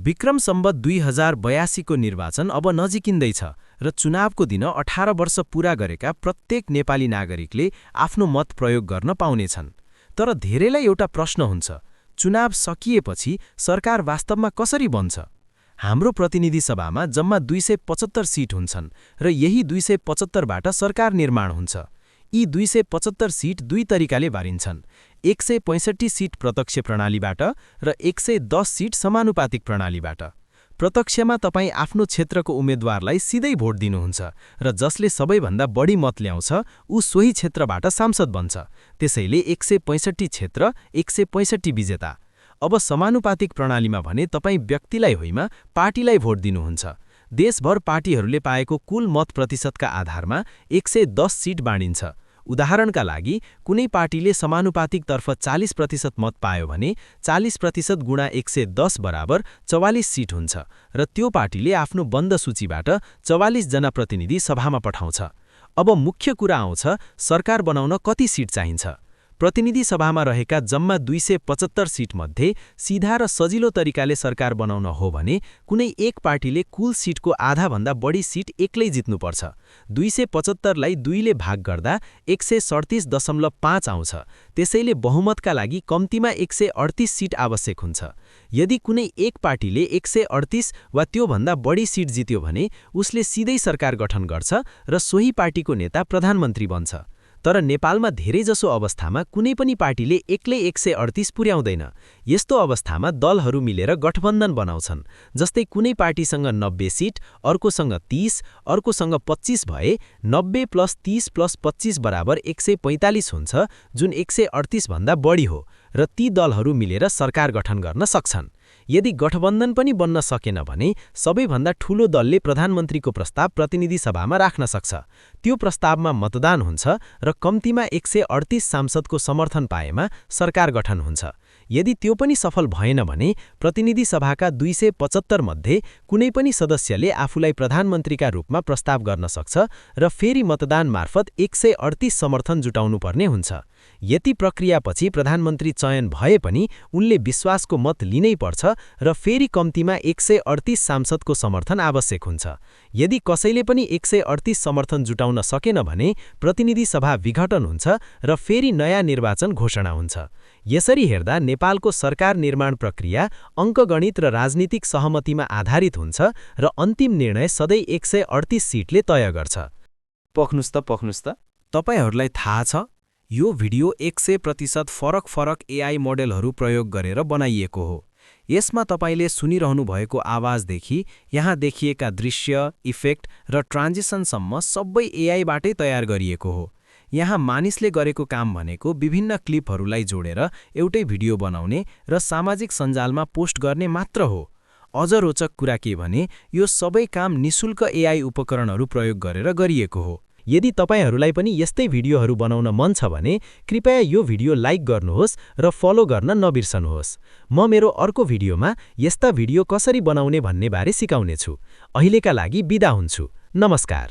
विक्रम सम्वत 2082 को निर्वाचन अब नजिकिँदैछ र चुनावको दिन 18 वर्ष पूरा गरेका प्रत्येक नेपाली नागरिकले आफ्नो मत प्रयोग गर्न पाउनेछन्। तर धेरैलाई एउटा प्रश्न हुन्छ, चुनाव सकिएपछि सरकार वास्तवमा कसरी बन्छ? हाम्रो प्रतिनिधि सभामा जम्मा 275 सीट हुन्छन् र यही 275 बाट सरकार निर्माण हुन्छ। यी 275 सीट दुई तरिकाले बारिन्छन्। 165 सीट प्रत्यक्ष प्रणालीबाट र 110 सीट समानुपातिक प्रणालीबाट। प्रत्यक्षमा तपाईँ आफ्नो क्षेत्रको उम्मेदवारलाई सिधै भोट दिनुहुन्छ र जसले सबैभन्दा बढी मत ल्याउँछ ऊ सोही क्षेत्रबाट सांसद बन्छ। त्यसैले 165 क्षेत्र 165 विजेता। अब समानुपातिक प्रणालीमा भने तपाईँ व्यक्तिलाई होइन पार्टीलाई भोट दिनुहुन्छ। देशभर पार्टीहरूले पाएको कुल मत प्रतिशतका आधारमा 110 सीट बाँडिन्छ। उदाहरणका लागि कुनै पार्टीले समानुपातिकतर्फ 40% मत पायो भने 40% गुणा 110 बराबर 44 सीट हुन्छ र त्यो पार्टीले आफ्नो बन्द सूचीबाट 44 जना प्रतिनिधि सभामा पठाउँछ। अब मुख्य कुरा आउँछ, सरकार बनाउन कति सीट चाहिन्छ? प्रतिनिधि सभामा रहेका जम्मा 275 सीटमध्ये सिधा र सजिलो तरिकाले सरकार बनाउन हो भने कुनै एक पार्टीले कुल सीटको आधाभन्दा बढी सीट एक्लै जित्नुपर्छ। 275 लाई 2 ले भाग गर्दा 137.5 आउँछ। त्यसैले बहुमतका लागि कम्तीमा 138 सीट आवश्यक हुन्छ। यदि कुनै एक पार्टीले 138 वा त्योभन्दा बढी सीट जित्यो भने उसले सिधै सरकार गठन गर्छ र सोही पार्टीको नेता प्रधानमन्त्री बन्छ। तर नेपालमा धेरैजसो अवस्थामा कुनै पनि पार्टीले एक्लै 138 पुर्याउँदैन। यस्तो अवस्थामा दलहरू मिलेर गठबन्धन बनाउँछन्। जस्तै कुनै पार्टीसँग 90 सीट, अर्कोसँग 30, अर्कोसँग 25 भए 90 + 30 + 25 बराबर 145 हुन्छ, जुन 138 भन्दा बढी हो र ती दलहरू मिलेर सरकार गठन गर्न सक्छन्। यदि गठबन्धन पनि बन्न सकेन भने सबैभन्दा ठूलो दलले प्रधानमन्त्रीको प्रस्ताव प्रतिनिधि सभामा राख्न सक्छ। त्यो प्रस्तावमा मतदान हुन्छ र कम्तीमा 138 सांसदको समर्थन पाएमा सरकार गठन हुन्छ। यदि त्यो पनि सफल भएन भने प्रतिनिधि सभाका 275 मध्ये कुनै पनि सदस्यले आफूलाई प्रधानमन्त्रीका रूपमा प्रस्ताव गर्न सक्छ र फेरि मतदान मार्फत 138 समर्थन जुटाउनुपर्ने हुन्छ। यति प्रक्रियापछि प्रधानमन्त्री चयन भए पनि उनले विश्वासको मत लिनै पर्छ र फेरि कम्तीमा 138 सांसदको समर्थन आवश्यक हुन्छ। यदि कसैले पनि 138 समर्थन जुटाउन सकेन भने प्रतिनिधि सभा विघटन हुन्छ र फेरि नयाँ निर्वाचन घोषणा हुन्छ। यसरी हेर्दा नेपालको सरकार निर्माण प्रक्रिया अङ्कगणित र राजनीतिक सहमतिमा आधारित हुन्छ र अन्तिम निर्णय सधैँ 138 सीटले तय गर्छ। पख्नुस् त तपाईहरूलाई थाहा छ, यो भिडियो 100% फरक एआई मोडेलहरू प्रयोग गरेर बनाइएको हो। यसमा तपाईले सुनिरहनु भएको आवाजदेखि यहाँ देखिएका दृश्य, इफेक्ट र ट्रान्जिसनसम्म सबै एआईबाटै तयार गरिएको हो। यहाँ मानिसले गरेको काम भनेको विभिन्न क्लिपहरूलाई जोडेर एउटै भिडियो बनाउने र सामाजिक सञ्जालमा पोस्ट गर्ने मात्र हो। अझ रोचक कुरा के भने यो सबै काम निशुल्क एआई उपकरणहरू प्रयोग गरेर गरिएको हो। यदि तपाईहरूलाई पनि यस्तै भिडियोहरू बनाउन मन छ भने कृपया यो भिडियो लाइक गर्नुहोस् र फलो गर्न नबिर्सनुहोस्। म मेरो अर्को भिडियोमा यस्ता भिडियो कसरी बनाउने भन्ने बारे सिकाउनेछु। अहिलेका लागि बिदा हुन्छु। नमस्कार।